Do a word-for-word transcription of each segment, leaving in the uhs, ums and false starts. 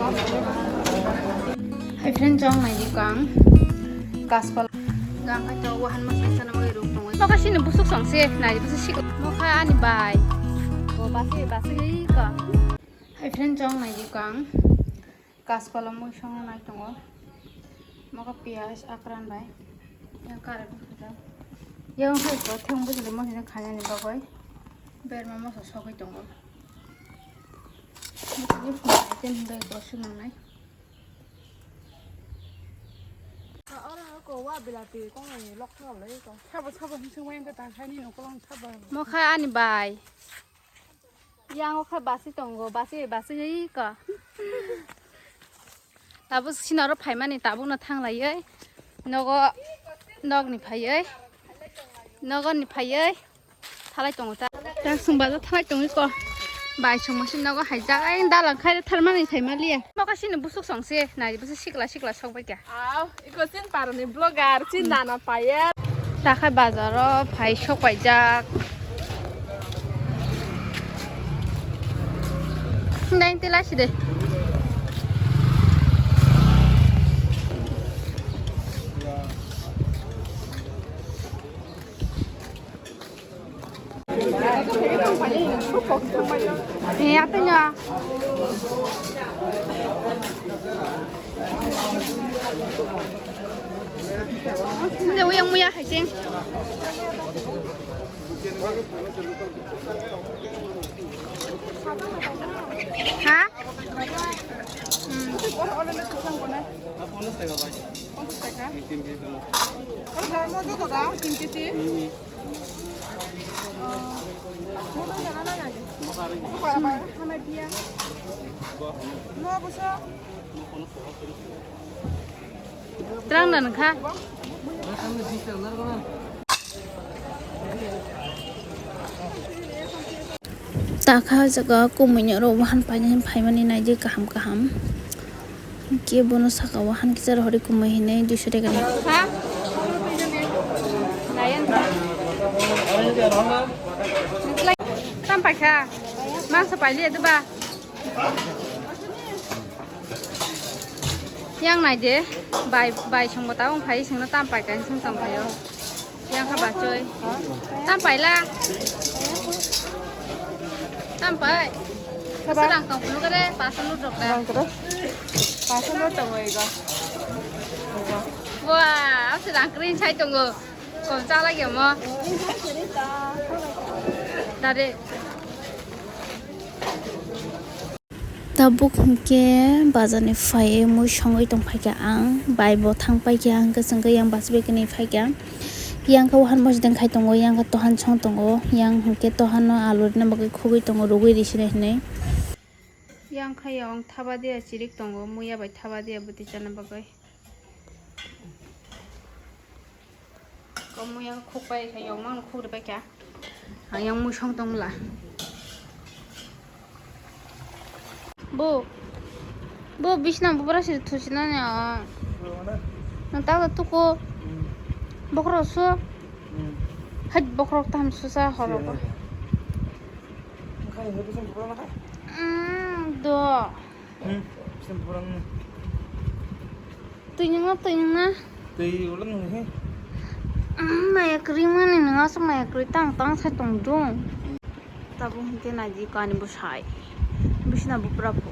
Hi friend, chwng nai di kang. Kaspal. Gang ka to wahan ma sai sana wai ruk tong. Mokha sini busuk song se, nai busuk sik. Mokha ani bai. Bo basi, basi ka. Hi friend, chwng nai di kang. Kaspalo mui song nai tongo. Mokha piyaj akran bai. Yang kare bujhajak. Yang hai ko thung bujhale mo hina khanya ni bagoi. Berma moso sogoi tongo. Ni phung item bai ko sunang nai. Ora ko wa bilati kong ni lok thang le ko. Sabo sabo hin sung wen ta khai ni no ko long sabo. Mokha ani bai. Yang o kha basi tongo, basi, basi ri ko. Tabuk sini oro phaimani, tabuk no thanglaiwi. Nogo, nog ni phaiwi. Nogo ni phaiwi. Thalai tongo ta. Ta sung baza thalai tongo ko. Bai sung machine nogo haijak. Ai dalang khai tharmani thaimaliya. Nogo sini busuk song se, nai busuk sikla sikla sok bai kha. Aw, iko sin parani vlogger, sin nana payer. Takhai bazaro phai sok paijak. Nai tila side. Eh, apa nya? Ini uyang muya hai sing. Ha? Hmm. পঞ্চাশ টাকা ভাই। পঞ্চাশ টাকা? এই তিন কেজি দেবো। ওই ধরো, মজা তো দাও, তিন কেজি। হুম। ও। মজা জানা না লাগে। মজা আর কি? ওই পাড়া পাড়া, খানা দিয়া। বাহ। নো, বসো। Terang dan kha. Takha jaga kumui ni oro wahan paina hin phaimani naidi kaham kaham. Hwnkhe bono saka wahan kisa rohorwi kumui hinwi duiso taka ni. Ha? Tam paikha. Mangsa pailiya diba? Yang nai de, bai, bai songbo tabuk phai, songno tam pai kaisa song tong phaio. Yang kha bachoi. Tam paila. Tam pai. Kaba? Serang tong pulu kare, pasal lu dok da. Rang kere? Pasal lu tong oi go. Wah, serang kering sai tong go. Kom chala ge mo. Tare. Tabuk hwnkhe bazar ni phaiwi mui songwi tongphaikha ang, bai bo thangpaikha, hwnkhe chwngkhe yang bachai bai kwnwi phaikha. Yang khe wahan mosodeng khai tongo, yang khe tohan song tongo, yang hwnkhe tohan no alu rwna bagwi khugwi tongo, rwgwi rw sini hinwi. Yang khe yang thaba dia chirik tongo, muya bai thaba dia bwtwi chana bagwi. Ko muya khukpai kha, yong mang khukri pai kha. Ang yang mui song tong la. Bo. Bo bisna bubra sir thusinani a. Nang ta tuko. Bokhorok su. Hai bokhorok tam susa horo. Mm, do. Hmm, sini pulang ni. Twi nung na, twi nung na. Twi ulang ni he. Mm, maya kwrwi mani nung aswk maya kwrwi tang tang sai tong dung. Tabuk hwnkhe naidi kani bwsai. Bisna bupra pho.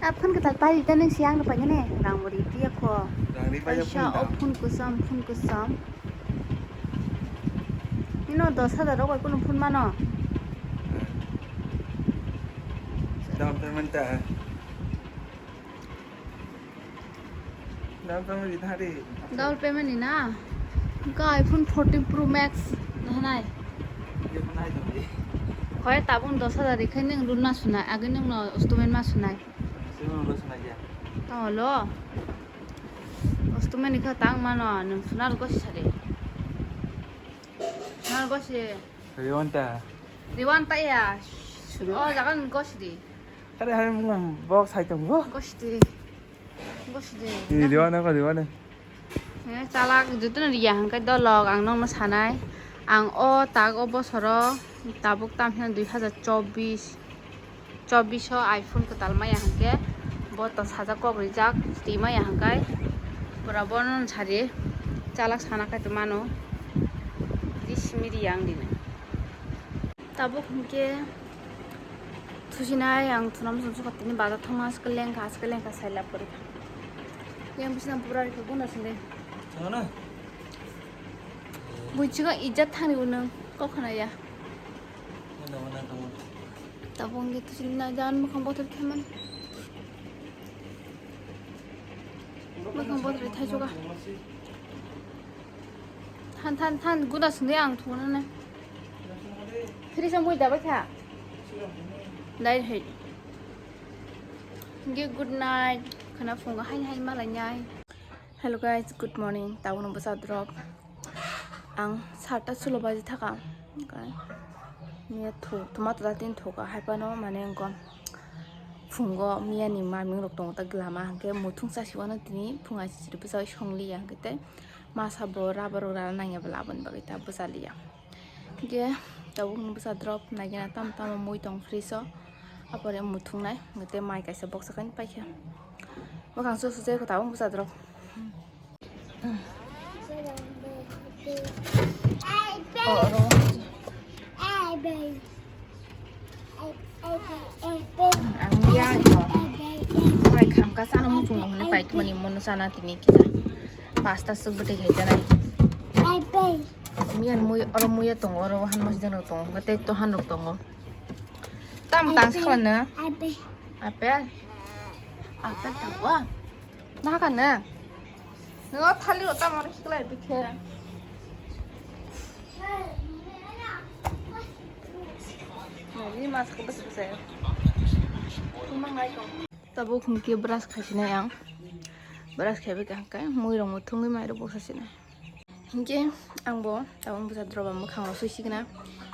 A phone kwtal paidi ta nung si ang rw painani rang bo ri tiya kho. Rang ri paida. Kaisa phone o dam. Phone kwcham, phone kwcham. Nino dos hajar rok bai kunu phone mano. Down payment ta. Down payment ni thari. Down payment ni na? Ka iPhone fourteen Pro Max na nai. Ye phone ai dong. Khoi tabung dos hajar ri khai nung run ma sunai, agi nung no installment ma sunai. Installment ma sunai ya. Tamo lo. Customer ni kha tang mano, nwng suna rwgo si sari. Suna rwgo si. Riwanta. Riwanta ya. Suru o jaga nwng gosi di. Are, are, mung box hai tongo. Gosi di. Gosi di. Ni riwana ko riwana. Eh, chalak jotono riya hwnkhe dolok ang nokno sanai. Ang o tak o bosoro tabuk tamhino dui hazar chobbish, chobbish o iPhone kwtal maya hwnkhe bo to sajak kok rijak twi maya hwnkhe pura bono sari chalak sana kaitor mano di simi ri ang dini. Tabuk hwnkhe thusinai ang thunam sumsok tini bazar thangma aske lengkha aske lengkha sai lab kwrwi kha. Yang bisina pura rikha guna sinde. Thangana? Buichigo ijat thani unang kok khana ya. Tabuk hwnkhe thusinai jan mukhang bothor kheman. Mukhang bothor thaichuka. Than than than guna sinde ang thunana. Fridge ang bui dabai kha. Dai hai. Ge good night. Khana phungo hai hai malai nai. Hello guys, good morning. Tabuk no bwsa drop. Ang sarta sulo baji thaka. Miya thu, thuma tola tin thoka hai pano mane engko phungo miya ni maming rok tongo ta glama hwnkhe muthung chasi wano tini phunga siri bwsa songliya hwnkhe tei masa bo rubber rok rana nangya bwla aboni bagwi ta bwsa liya. Hwnkhe tabuk ni bwsa drop naigena tamo tamo mui tong fridge o. Apore muthungnai hwnkhe tei mai kaisa box sakani paikha. Bwkhang su sujai kho tabuk bwsa drop. Ang ya ito. Mai kham ka sana muchung hwnwi pai tmani mono sana tini kita. Pasta suk bete khai tanai. Miyan mui oro muya tongo oro han mas jang tongo. Gate to han rok tongo. Tam tang sakla na. Apple. Apple. Apple tang wa. Naka na. Ngo thali rota mara khiklai bikhe. Ni mas ko bas bas ayo. Tabuk hwnkhe brush khaisinai ang. Brush khaibai kaham khe mui rok muthungwi mai rok boksa sinai. Hinkhe ang bo tabuk bwsa droba mwkhang rok sui sikna.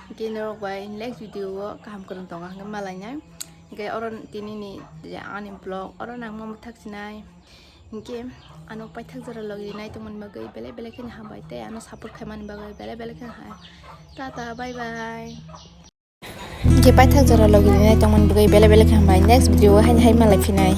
Hinkhe norok bai next video o kaham kwrwng tongo hwnkhe malainai. Hinkhe oro tini ni je ani vlog oro nangma mwthak sinai. Hinkhe ano paithak jora logi nai tongmani bagwi belai belai kheno hambai tei ano support khaimani bagwi belai belai kheno hai. Tata bye bye. Hinkhe paithak jora logi nai tongmani bagwi belai belai kheno hambai. Next video o haino hai malai phinai.